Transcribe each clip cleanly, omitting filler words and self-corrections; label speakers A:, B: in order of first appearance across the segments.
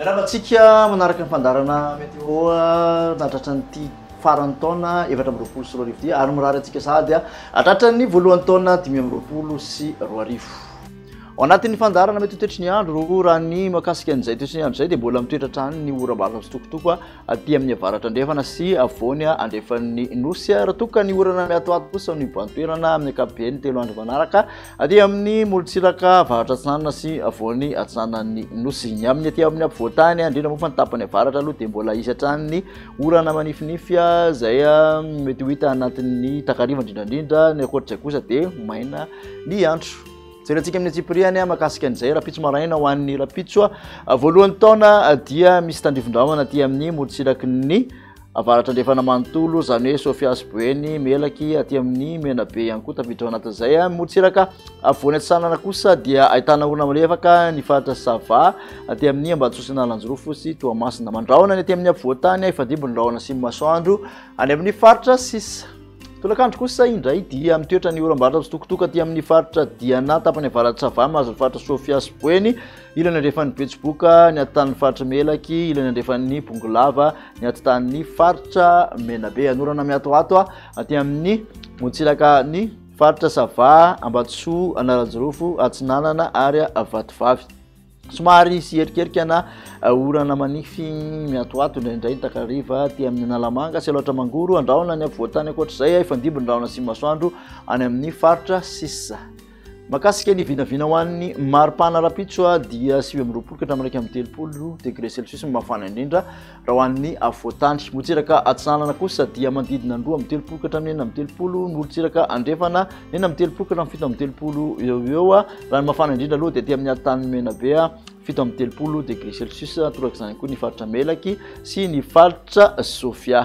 A: Miarahaba antsika manaraka ny fandaharana météo nahatratra an'ity faran'ny taona 2024 ity ary mirary antsika sahady hatratra ny voalohan'ny taona 2025. Ao anatin'ny fandaharana mety ho toetry ny andro raha ny mahakasika an'izay toetry ny andro izay dia mbola mitoetra hatrany ny oram-baratra mitsitokotoko aty amin'ny avaratra andrefana sy afovoany andrefan'ny nosy. Raha toa ka ny orana miatoato kosa no hibahan-toerana amin'ny ankapobeny 3 andro manaraka aty amin'ny morontsiraka avaratra atsinanana sy afovoany atsinanan'ny nosy. Ny amin'ny aty amin'ny afovoan-tany, indrindra moa fa ny tapany avaratra aloha dia mbola hisy hatrany ny orana manifinify izay mety ho hita anatin'ny takariva indrindra indrindra. Ny ankoatr'izay kosa dia maina ny andro. Jerentsika amin'ny antsipiriany mahakasika an'izay rahampitso maraina ho an'ny rahampitso voalohan'ny taona dia misy tandrifin-drahona aty amin'ny morontsiraky ny avaratra andrefana manontolo, izany hoe Sofia sy Boeny, Melaky, aty amin'ny Menabe ihany koa tafiditra ao anatin'izay. Morontsiraka afovoany atsinanana kosa dia ahitana orana malefaka ny faritra Sava, aty amin'ny Ambatosoa sy Analanjirofo sy Toamasina. Mandrahona ny aty amin'ny afovoan-tany, hifandimby ny rahona sy ny masoandro any amin'ny faritra sisa. Tolakandro kosa indray dia mitoetra ny oram-baratra mitsitokotoko aty amin'ny faritra Diana, tapany avaratr'i Sava, mahazo ny faritra Sofia sy Boeny, ilany andrefan'ny Betsiboka, ny atitan'ny faritra Melaky, ilany andrefan'ny Bongolava, ny atitan'ny faritra Menabe. Anorana miatoato aty amin'ny morontsiraka ny faritra Sava, Ambatosoa, Analanjirofo, Atsinanana ary Vatovavy. Somary hisy erikerika na orana manify miatoato indraindray ny takariva aty amin'ny Analamanga sy Alaotra Mangoro, andrahona ny afovoan-tany ankoatr'izay, hifandimby ny rahona sy masoandro any amin'ny faritra sisa. Mahakasika ny vinavina ho an'ny maripana rahampitso dia 29 ka hatramin'ny 31 degré celsius ny mafana indrindra raha ho an'ny afovoan-tany. Morontsiraka atsinanana kosa dia manodidina ny 32 ka hatramin'ny 36, ny morontsiraka andrefana 36 ka hatramin'ny 37 eo ho eo. Raha ny mafana indrindra aloha dia aty amin'ny atitan'ny Menabe 37 degré celsius, torak'izany koa ny faritra Melaky sy ny faritra Sofia.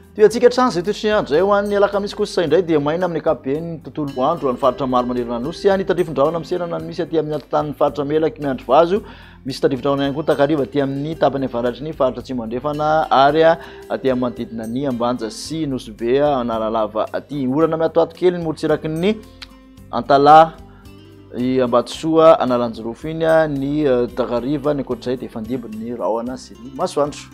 A: Toy antsika hatrany izay toetry ny andro izay ho an'ny alakamisy kosa indray dia maina amin'ny ankapobeny ny tontolo andro any faritra maro manerana ny nosy. Ny tandrifin-drahona miserana no misy aty amin'ny atitan'ny faritra Melaky Miandrivazo. Misy tandrifin-drahona ihany koa takariva aty amin'ny tapany avaratry ny faritra Atsimo Andrefana ary aty amin'ny manodidina ny Ambanja sy Nosy Be Analalava aty. Orana miatoato kely ny morontsiraky ny Antalaha, i Ambatosoa, Analanjirofo iny ny takariva, ny ankoatr'izay dia hifandimby ny rahona sy ny masoandro.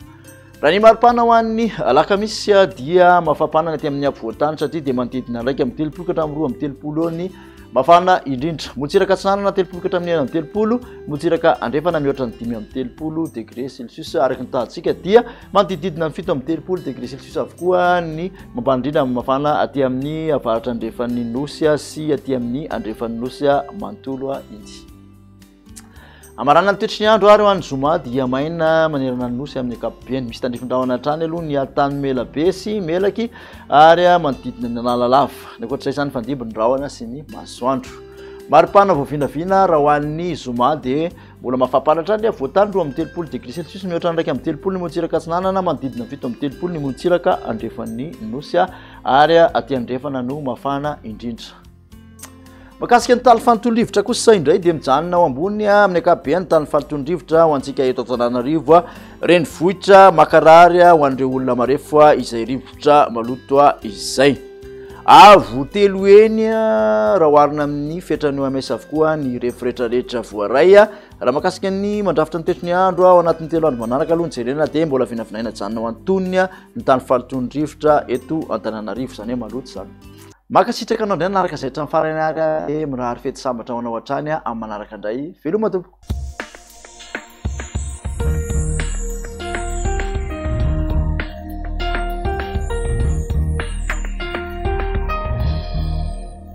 A: Raha ny maripana ho an'ny alakamisy dia mafapana ny aty amin'ny afovoan-tany satria dia manodidina 31 ka hatramin'ny 32 eo ny mafana indrindra. Morontsiraka atsinanana 30 ka hatramin'ny 36, morontsiraka andrefana mihoatra ny 35 degré celsius. Araka ny tahantsika dia manodididina ny 37 degré celsius avokoa ny mafana indrindra amin'ny mafana aty amin'ny avaratra andrefan'ny nosy sy aty amin'ny andrefan'ny nosy manontolo iny. Hamarana ny toetry ny andro ary ho an'ny zoma dia maina manerana ny nosy amin'ny ankapobeny. Misy tandrifin-drahona hatrany aloha ny tany Melabe sy Melaky ary manodidina ny Analalava. Ny ankoatr'izay izany mifandimby ny rahona sy ny masoandro. Maripana vao vinavina raha ho an'ny zoma dia mbola mafampana hatrany afovoan-tany 32 degré celsius mihoatra ny 31 ny morontsiraka atsinanana, manodidina ny 37 ny morontsiraka andrefan'ny nosy ary aty andrefana no mafana indrindra. Mahakasika ny taly fanontolon-drivotra kosa indray dia mijanona ao ambony amin'ny ankapobeny ny taly fanontolon-drivotra ho antsika eto Antananarivo, renivohitra makarary ho an'ireo olona marefo izay rivotra maloto izay. Avo telo heny raha oharina amin'ny fetran'ny OMS avokoa ny refy rehetrarehetra voaray. Raha mahakasika ny mandrafitra ny toetry ny andro ao anatin'ny 3 andro manaraka aloha ny jerena dia mbola vinavinaina hijanona ao antonony ny taly fanontolon-drivotra eto Antananarivo, izany hoe maloto izany. Mankasitraka anao indray nanaraka izay hatramin'ny farany ary dia mirary fety sambatra ho anao hatrany amin'ny manaraka indray. Veloma tompoko.